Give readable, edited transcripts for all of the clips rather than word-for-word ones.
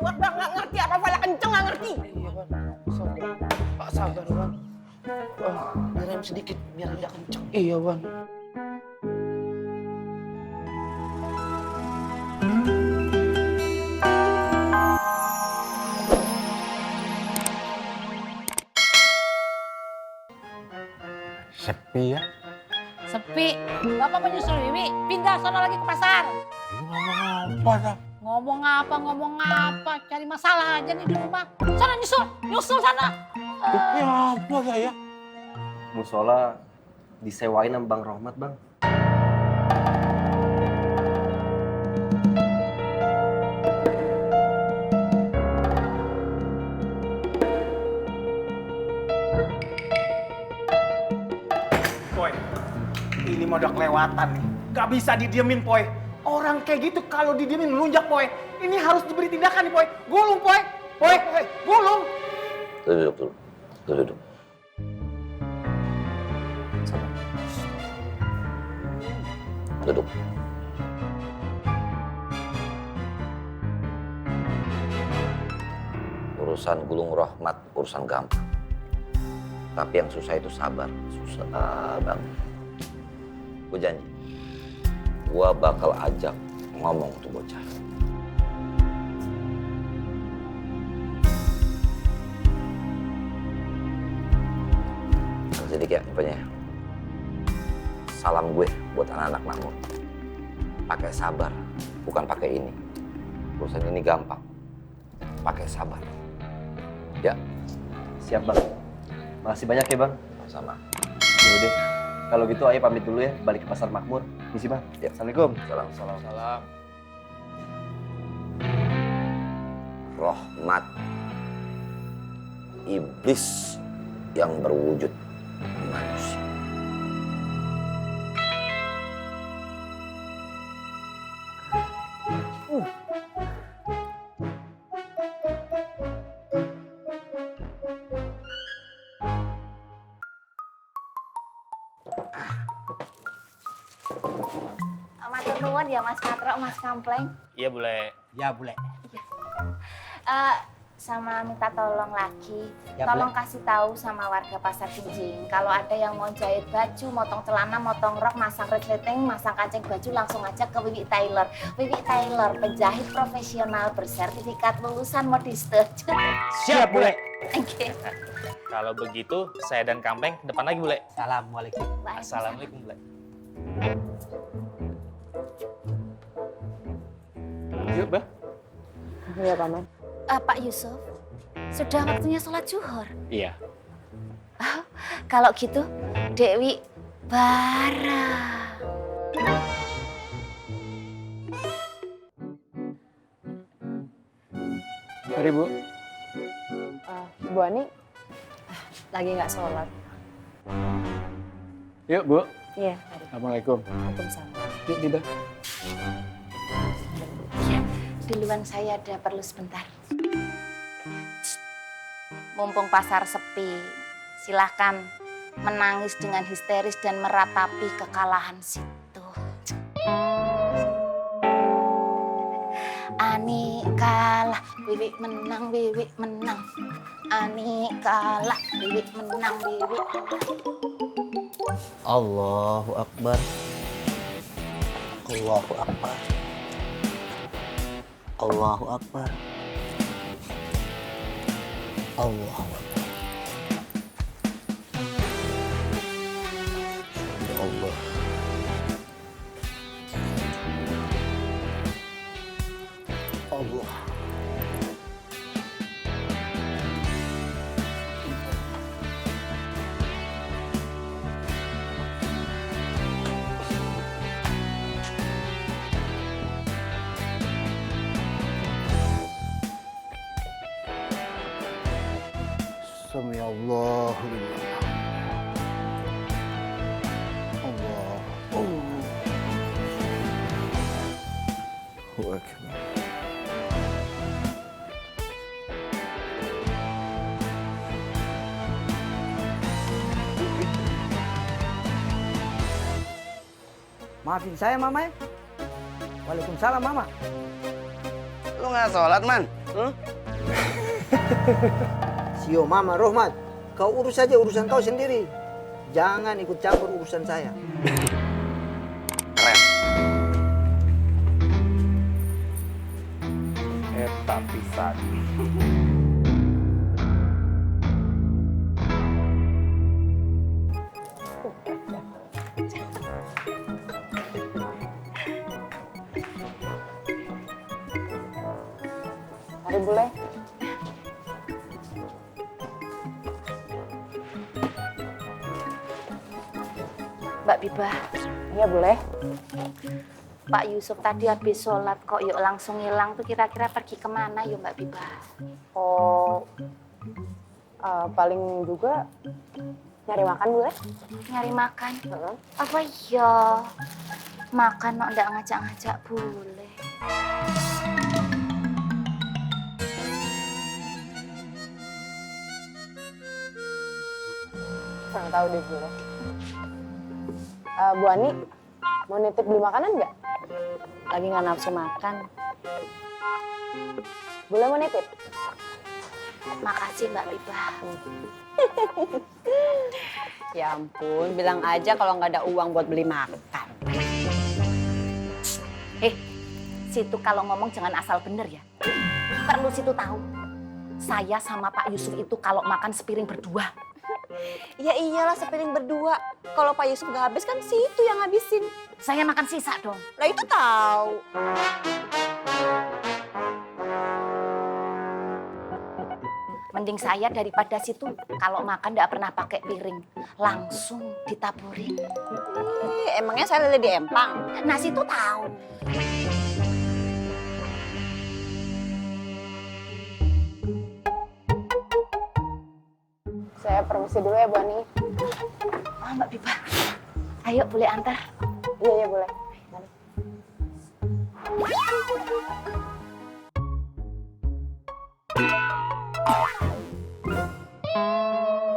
Akbar nggak ngerti apa pala kenceng nggak ngerti. Iya Wan, sabar. Pak sabar Wan. Rem sedikit biar tidak kenceng. Iya Wan. Sepi ya? Sepi. Bapak menyusul Wiwi, pindah sono lagi ke pasar. Ini ngomong apa dah? Ngomong apa, cari masalah aja nih di rumah. Sana nyusul sana. Ini apa dah ya? Musola disewain sama Bang Rohmat, Bang. Poy, ini mah udah kelewatan nih. Gak bisa didiemin, Poy. Orang kayak gitu kalau didiemin melunjak, Poy. Ini harus diberi tindakan nih, Poy. Gulung, Poy. Poy, gulung. Duduk. Sabar. Duduk. Urusan gulung Rohmat, urusan gampang. Tapi yang susah itu sabar. Susah banget. Gue janji, gue bakal ajak ngomong tuh bocah. Sedikit ya infonya. Salam gue buat anak-anak makmur. Pakai sabar, bukan pakai ini. Urusan ini gampang. Pakai sabar. Ya, Siap, Bang. Makasih banyak ya, Bang. sama. Yaudah, kalau gitu ayo pamit dulu ya, balik ke Pasar Makmur. Misi, Bang. Ya. Assalamualaikum. Salam. Rohmat. Iblis yang berwujud manusia. Matur nuwun ya Mas Katro, Mas Kampleng. Iya, Bule. Ya boleh. Sama minta tolong lagi, Ya, tolong kasih tahu sama warga Pasar Genjing kalau ada yang mau jahit baju, motong celana, motong rok, masang resleting, masang kancing baju, langsung aja ke Wiwi Tailor. Wiwi Tailor, penjahit profesional bersertifikat lulusan modiste. Siap boleh. Oke. Kalau begitu, saya dan Kampleng ke depan lagi, Bule. Assalamualaikum. Assalamualaikum, Bule. Yuk, Bah. Iya, Paman. Pak Yusuf, sudah waktunya sholat zuhur. Iya. Kalau gitu, Dewi Bara. Mari, Bu. Bu Ani lagi nggak sholat. Yuk, Bu. Iya. Assalamualaikum. Waalaikumsalam. Yuk, Dida. Ya, duluan saya ada perlu sebentar. Mumpung pasar sepi, silahkan menangis dengan histeris dan meratapi kekalahan situ. Ani kalah, Wiwi menang, Wiwi menang. Ani kalah, Wiwi menang, Wiwi menang. Allahu Akbar. Allahu Akbar. Allahu Akbar. Allahu Akbar. Ya Allah. Allah. Sami Allahu liman Allah. Allahu Akbar. Maafin saya, Mama ya. Waalaikumsalam, Mama. Lu nggak sholat, Man? Sio Mama Rohmat, kau urus saja urusan kau sendiri. Jangan ikut campur urusan saya. Eta pisan. Mari boleh. Mbak Biba. Iya boleh. Pak Yusuf tadi habis sholat kok yuk langsung hilang tuh, kira-kira pergi kemana yuk Mbak Biba? Oh, paling juga nyari makan boleh? Nyari makan? Apa iya? Makan kok ndak ngajak-ngajak boleh. Kurang tahu deh boleh. Bu Ani, mau nitip beli makanan nggak? Lagi nggak nafsu makan. Boleh mau nitip? Makasih Mbak Biba. Ya ampun, bilang aja kalau nggak ada uang buat beli makan. Situ kalau ngomong jangan asal bener ya. Perlu situ tahu. Saya sama Pak Yusuf itu kalau makan sepiring berdua. Ya iyalah sepiring berdua. Kalau Pak Yusuf nggak habis kan situ yang ngabisin. Saya makan sisa dong. Lah itu tahu. Mending saya daripada situ kalau makan nggak pernah pakai piring. Langsung ditaburin. Emangnya saya lele di empang? Nah situ tahu. Saya permisi dulu ya Bu Ani. Oh Mbak Biba, ayo boleh antar. Iya boleh. Mari.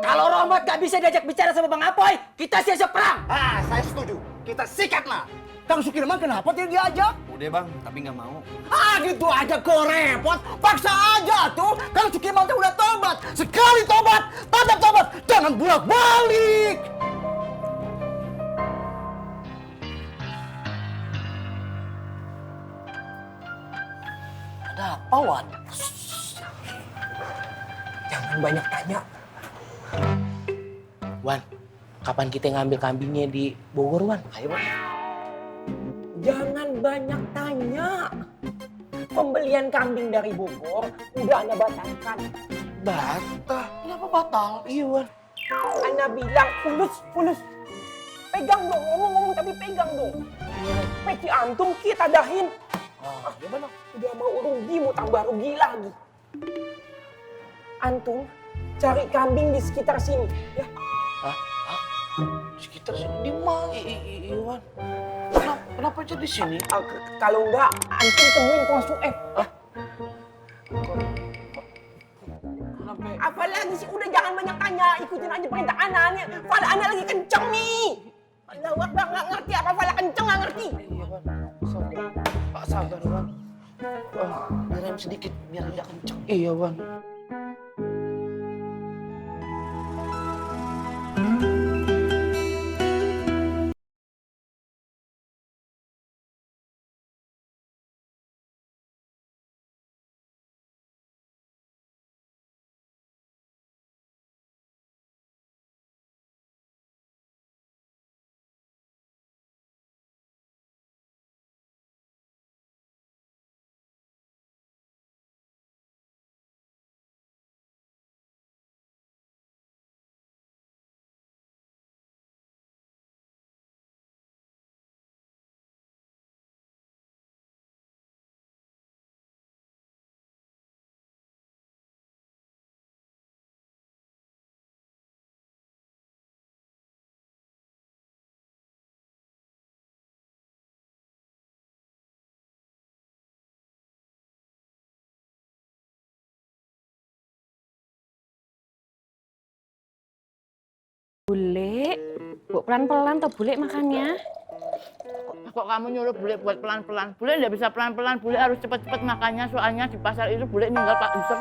Kalau Rohmat gak bisa diajak bicara sama Bang Apoy, kita siap-siap perang. Ah, saya setuju. Kita sikatlah. Kang Sukirman kenapa tidak diajak? Udah bang, tapi nggak mau. Ah, gitu aja kok repot. Paksa aja tuh. Kang Sukirman tuh udah tobat. Sekali tobat, tetap tobat. Jangan bolak-balik. Ada apa, Wan? Jangan banyak tanya. Wan, kapan kita ngambil kambingnya di Bogor, Wan? Ayo, Wan. Jangan banyak tanya. Pembelian kambing dari Bogor udah Anda batalkan. Batal? Kenapa batal? Iya, Wan. Anda bilang fulus. Pegang dong, ngomong-ngomong tapi pegang dong. Peci antum kita dahin. Gimana? Udah mau rugi, mau tambah rugi lagi. Antum cari kambing di sekitar sini, ya. Sekitar sini di mana? Iwan. Kenapa aja di sini? Kalau enggak, antum temuin Kong Suef. Apalagi sih, udah jangan banyak tanya, ikutin aja perintah anaknya. Fala anak lagi kenceng nih. Lawak nggak ngerti apa fala kenceng nggak ngerti. Iya Wan, sabar Wan. Rem sedikit biar tidak kenceng. Iya Wan. Bule, bu pelan-pelan toh bule makannya. Kok Kok kamu nyuruh bule buat pelan-pelan? Bule nggak bisa pelan-pelan, bule harus cepet-cepet makannya soalnya di pasar itu bule ninggal Pak Yusuf.